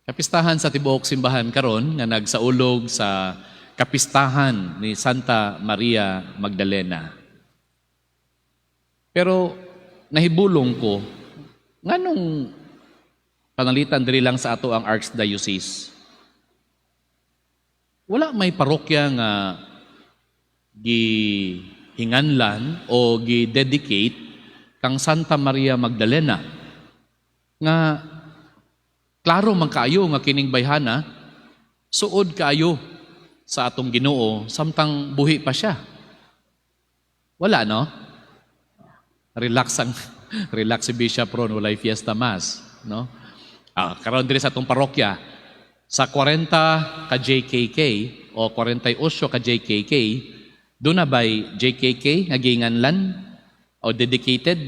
Kapistahan sa tibuok simbahan karon nga nagsaulog sa kapistahan ni Santa Maria Magdalena. Pero nahibulong ko nganong panalitan diri lang sa ato ang Archdiocese. Wala may parokya nga gihinganlan o gi-dedicate kang Santa Maria Magdalena nga klaro man kaayo nga kining bayhana suod kaayo sa atong Ginoo samtang buhi pa siya. Wala, no? Relax ang relax si Bishop ron, walay fiesta mass, no? Ah, karon diri sa atong parokya sa 40 ka JKK o 48 ka JKK, duna bay JKK nga giinganlan o dedicated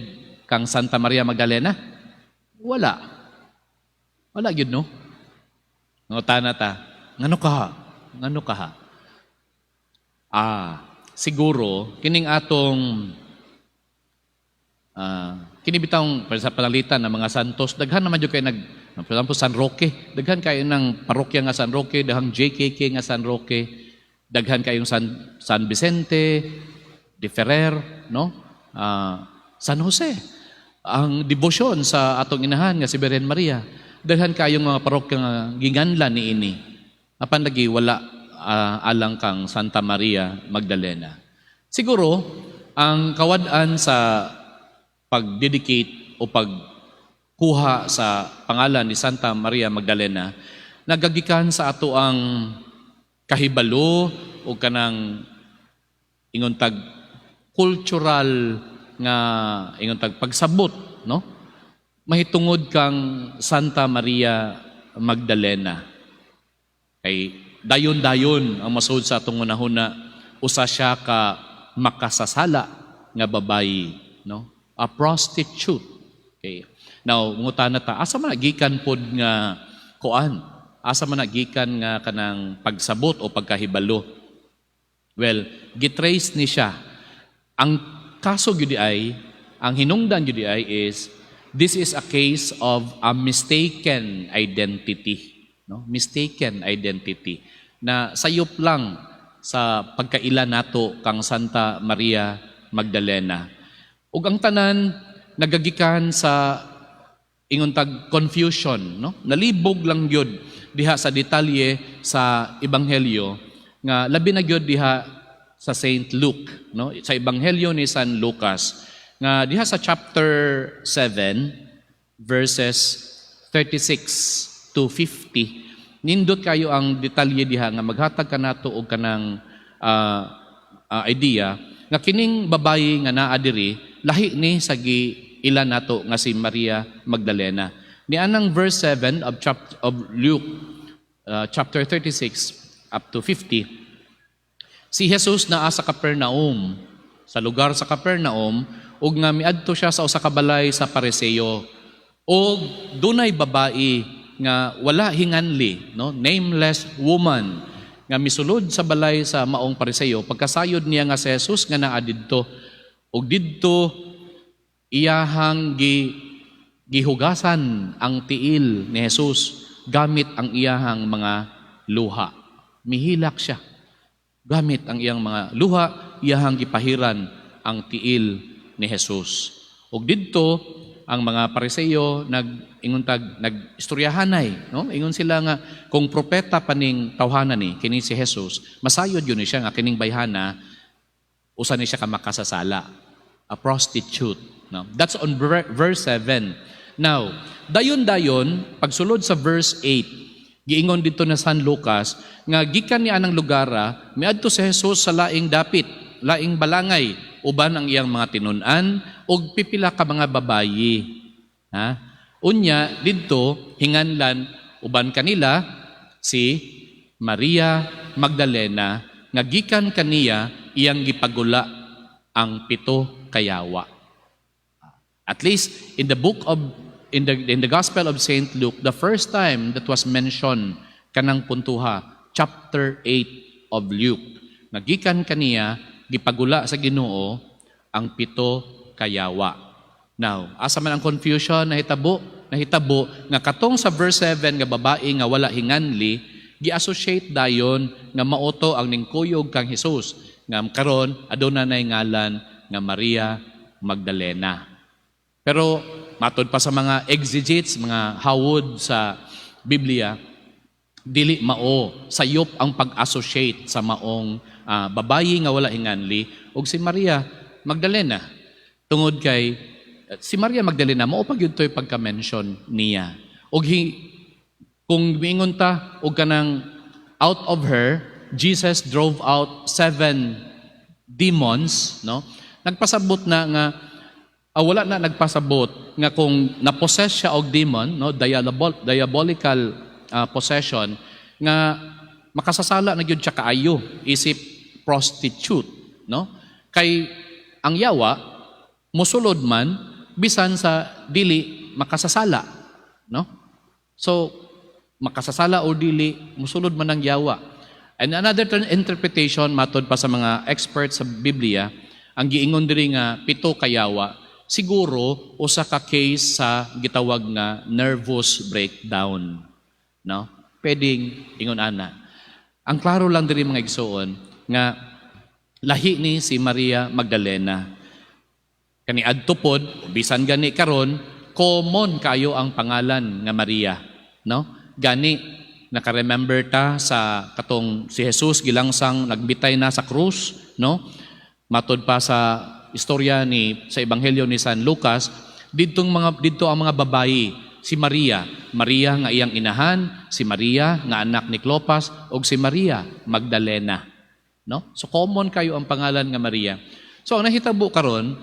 kang Santa Maria Magdalena? Wala. Wala gyud, no? Ngutana ta, ngano ka? Ngano ka ha? Ah, siguro kining atong kini bitawng sa panalitan ng mga santos, daghan naman jud kay nag, for example, San Roque, daghan kayo ng parokya nga San Roque, daghang JKK nga San Roque, daghan kayong San Vicente de Ferrer, no? San Jose. Ang debosyon sa atong inahan nga si Birhen Maria, daghan kayong mga parokya nga ginganlan niini. Apan lagi wala alang kang Santa Maria Magdalena. Siguro ang kawad-an sa pag-dedicate o pagkuha sa pangalan ni Santa Maria Magdalena nagagikan sa ato ang kahibalo o kanang ingon tag cultural nga ingon tag pagsabot, no, mahitungod kang Santa Maria Magdalena. Kay dayon-dayon ang masud sa atong hunahuna, usa siya ka makasasala nga babayi, no? A prostitute. Okay. Now, ngutana ta, asa man gikan pod nga kuan? Asa man gikan nga kanang pagsabot o pagkahibalo? Well, gitrace ni siya. Ang kaso gyud ay, ang hinungdan gyud ay is this is a case of a mistaken identity, no? Mistaken identity na sayop lang sa pagkaila nato kang Santa Maria Magdalena. Ug ang tanan nagagikan sa ingon tag confusion, no? Nalibog lang gyud diha sa detalye sa ebanghelyo nga labi na gyud diha sa Saint Luke, no? Sa ebanghelyo ni San Lucas nga diha sa chapter 7 verses 36 to 50, nindot kayo ang detalye diha nga maghatag kanato og kanang idea nga kining babayi nga naa diri lahi ni sa giila nato nga si Maria Magdalena. Ni anang verse 7 of chapter of Luke chapter 36 up to 50, si Jesus naa sa Capernaum, sa lugar sa Capernaum, ug nga miadto siya sa usa ka balay sa Pariseo. Og dunay babae nga wala hinganli, no, nameless woman nga misulod sa balay sa maong Pariseo pagkasayod niya nga si Jesus nga naa didto, ug didto iyahang gihugasan ang tiil ni Jesus gamit ang iyahang mga luha. Mihilak siya. Gamit ang iyang mga luha, iyahang gipahiran ang tiil ni Jesus. Ug didto ang mga Pariseo nag ingontag nag-istoryahanay, no? Ingon sila nga kung propeta pa ning tawhana ni kini si Jesus, masayod gyud ni siya nga kining bayhana usa ni siya ka makasasala, a prostitute, no? That's on verse 7. Now, dayon-dayon pagsulod sa verse 8, giingon dito na San Lucas nga gikan ni anang lugara, miadto si Jesus sa laing dapit, laing balangay, uban ang iyang mga tinun-an ug pipila ka mga babayi. Ha? Unya didto hinganlan uban kanila si Maria Magdalena nga gikan kaniya iyang gipagula ang pito kayawa. At least in the book of in the Gospel of Saint Luke, the first time that was mentioned kanang puntuha, chapter 8 of Luke. Nga gikan kaniya gipagula sa Ginoo ang pito kayawa. Now, asa man ang confusion nahitabo? nahitabo nga katong sa verse 7 nga babae nga wala hinganli, gi-associate dayon nga mao to ang ningkuyog kang Jesus nga karon aduna nay ngalan nga Maria Magdalena. Pero matod pa sa mga exegetes, mga hawod sa Biblia, dili mao, sayop ang pag-associate sa maong babayi nga wala hinganli ug si Maria Magdalena. Tungod kay si Maria Magdalena, mao pa gyud to'y pagka-mention niya. Og kung miingon ta og kanang out of her Jesus drove out seven demons, no? Nagpasabot na nga wala na nagpasabot nga kung na-possess siya og demon, no, diabolical possession, nga makasasala na gyud siya kaayo isip prostitute, no? Kay ang yawa musulod man bisan sa dili makasasala, no? So makasasala o dili, musulod man ang yawa. And another interpretation, matod pa sa mga experts sa Biblia, ang giingon diri nga pito ka yawa siguro usa ka case sa gitawag nga nervous breakdown, no? Pwedeng ingon ana. Ang klaro lang diri, mga igsoon, nga lahi ni si Maria Magdalena. Kaniadto pod, bisan gani karon, common kayo ang pangalan nga Maria, no? Gani naka-remember ta sa katong si Jesus gilangsang, nagbitay na sa krus, no? Matod pa sa istorya ni sa Ebanghelyo ni San Lucas, didto ang mga babayi, si Maria, Maria nga iyang inahan, si Maria nga anak ni Clopas ug si Maria Magdalena, no? So common kayo ang pangalan nga Maria. So ang nahitabo karon,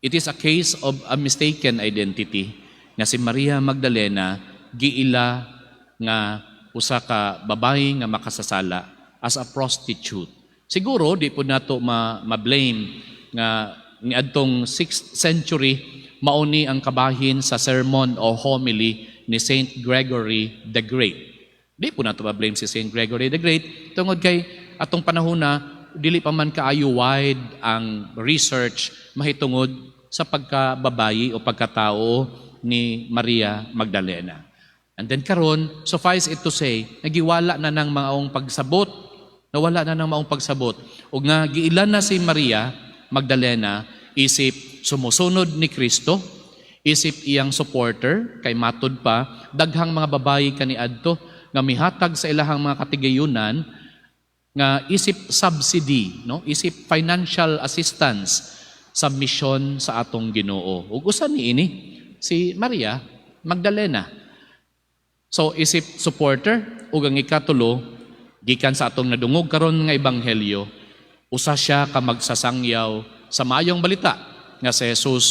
it is a case of a mistaken identity nga si Maria Magdalena giila nga usa ka babayi nga makasasala as a prostitute. Siguro di po nato ma-blame nga niadtong 6th century mao ni ang kabahin sa sermon o homily ni Saint Gregory the Great. Di po nato ma-blame si Saint Gregory the Great tungod kay atong panahon na dili pa man kaayo wide ang research mahitungod sa pagkababayi o pagkatao ni Maria Magdalena. And then karon, suffice it to say, nagiwala na ng maong pagsabot, nawala na ng maong pagsabot. Ug nga giilan na si Maria Magdalena isip sumusunod ni Kristo, isip iyang supporter, kay matud pa daghang mga babayi kaniadto nga mihatag sa ilahang mga katigayunan nga isip subsidy, no? Isip financial assistance sa misyon sa atong Ginoo. Ug usa ni ini si Maria Magdalena. So isip supporter, ug ang ikatulo, gikan sa atong nadungog karon nga ebanghelyo, usa siya ka magsasangyaw sa maayong balita nga si Jesus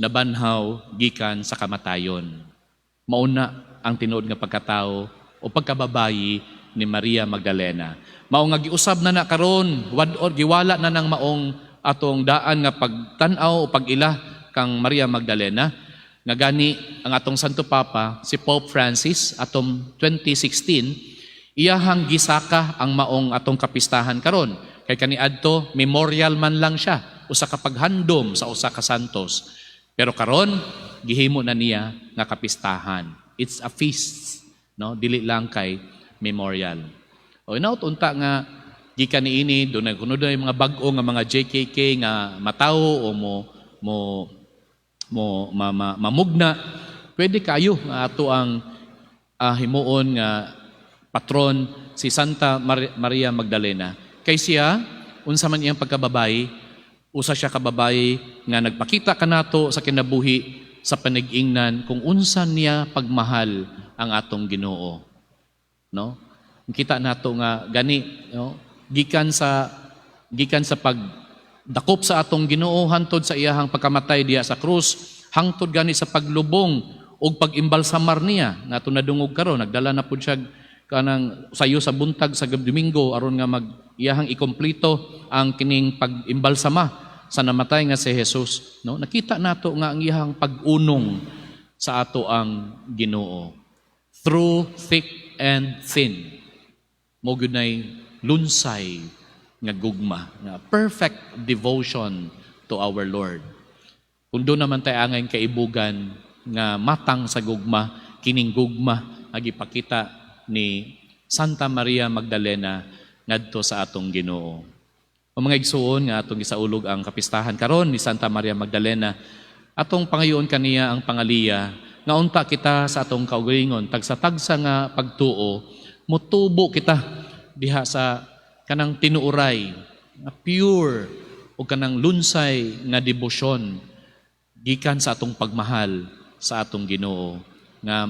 nabanhaw gikan sa kamatayon. Mauna ang tinuod nga pagkatao o pagkababayi ni Maria Magdalena. Mao nga giusab na na karon, wad-on giwala na ng maong atong daan nga pagtan-aw o pag-ila kang Maria Magdalena, nga gani ang atong Santo Papa si Pope Francis atong 2016 iyahang gisaka ang maong atong kapistahan karon, kay kaniadto memorial man lang siya, usa ka paghandom sa usa ka santos, pero karon gihimo na niya nga kapistahan. It's a feast, no? Dili lang kay memorial. O inaut unta nga gikan niini dunay kuno dunay mga bag-o nga mga JKK nga matawo o mo mo mo ma, ma, mamugna, pwede kayo nga ato ang himuon nga patron si Santa Maria Magdalena, kay siya, unsa man iyang pagkababayi, usa siya ka babayi nga nagpakita kanato sa kinabuhi sa panigingnan kung unsa niya pagmahal ang atong Ginoo, no? Kita nato nga gani, no, gikan sa pag dakop sa atong Ginoo hantod sa iyahang pagkamatay diya sa krus, hangtod gani sa paglubong ug pag-imbalsamar niya nga ato nadungog karon. Nagdala na pud siya kanang sayo sa buntag sa Domingo aron nga mag iyahang ikompleto ang kining pag-imbalsama sa namatay nga si Jesus, no? Nakita nato nga ang iyahang pag-unong sa ato ang Ginoo through thick and thin mo gyud nay lunsay nga gugma, nga perfect devotion to our Lord. Kung doon naman tayo angay kaibugan nga matang sa gugma, kining gugma nga gipakita ni Santa Maria Magdalena ngadto sa atong Ginoo. O mga igsuon nga atong gisaulog ang kapistahan karon ni Santa Maria Magdalena, atong pangayoon kaniya ang pangaliya nga unta kita sa atong kaugalingon tagsa-tagsa nga pagtuo, motubo kita diha sa kanang tinuuray nga pure o kanang lunsay nga debosyon gikan sa atong pagmahal sa atong Ginoo, nga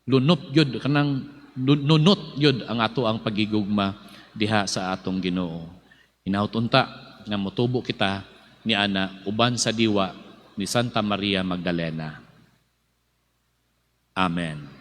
lunop gyud, kanang nunot gyud ang ato ang pagigugma diha sa atong Ginoo. Hinaut unta nga motubo kita ni ana uban sa diwa ni Santa Maria Magdalena. Amen.